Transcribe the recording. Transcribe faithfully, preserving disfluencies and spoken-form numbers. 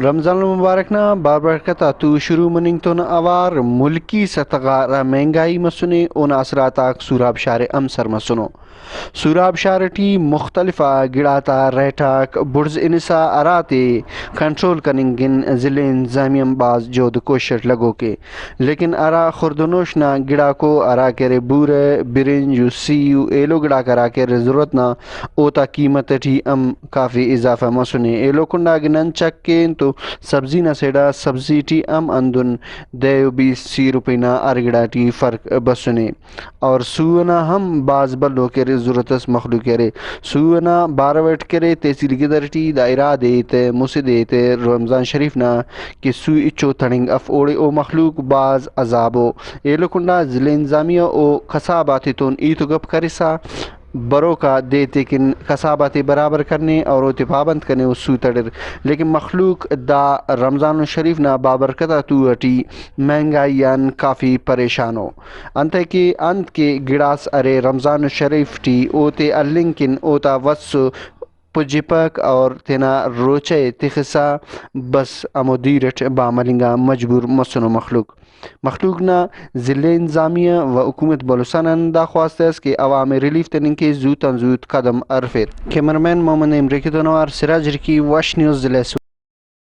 رمضان المبارک نا بابرکت آ تو شروع مننگ تون اوار ملکی سطح غا ہرا مہنگائی مسنے، اونا اثرات آک سوراب شار ءِ ہم سر مسنو۔ سوراب شار ٹی مختلف آ گڑاتا ریٹ آک بڑز ہنسا، ہراتے کنٹرول کننگ کن ضلع انتظامیہ ہم بھاز جہد و کوشش اٹ لگوک ءِ، لیکن ہرا خورد و نوش نا گڑاکو ہراکہ ارے بورہ، برنج و سیو، ایلو گڑاک ہراکہ ارے ضرورت نا، اوتا قیمت ٹی ہم کافی اضافہ مسنے۔ ایلو کنڈا اگہ نن چیک کین تو سبزی نا سیڈا سبزی ٹی ہم ہندن دہ و بیس سی روپئی نا ہر گڑا ٹی فرق بسنے۔ اور سو ئنا ہم بھاز بھلو کہ ارے ضرورت اس مخلوق کہ ارے۔ سو ئنا بارو اٹ کہ ارے تحصیل گدر ٹی دا ارا دے تہ مسہ دے تہ رمضان شریف نا کہ سو ہچو تڑنگ اف، اوڑے او مخلوق بھاز عذاب ءُ۔ ایلو کنڈا ضلع انتظامیہ او قصاب آتیتون ہیت و گپ کرسا بروکا دے تیکن قصاب آتے برابر کنے اور اوتے پابند کنے و سو تڑر، لیکن مخلوق دا رمضان الشریف نا بابرکت آ تو ٹی مہنگائی آن کافی پریشان ءُ۔ انتئے کہ انت کہ گڑاس ارے رمضان الشریف ٹی اوتے ہلنگ کن اوتا وس ءُ پجپک اور تینا روچہ ءِ تخسا بس ہمو دیر اٹ بام ہلنگ آ مجبور مسنو مخلوق۔ مخلوق نا ضلع انتظامیہ و حکومت بلوچستان آن دا خواست اس کہ عوام ءِ ریلیف تننگ کے زوت آن زوت قدم ہرفیر۔ کیمرہ مین محمد نعیم رکی تون اوار سراج رکی، وش نیوز، ضلع سو۔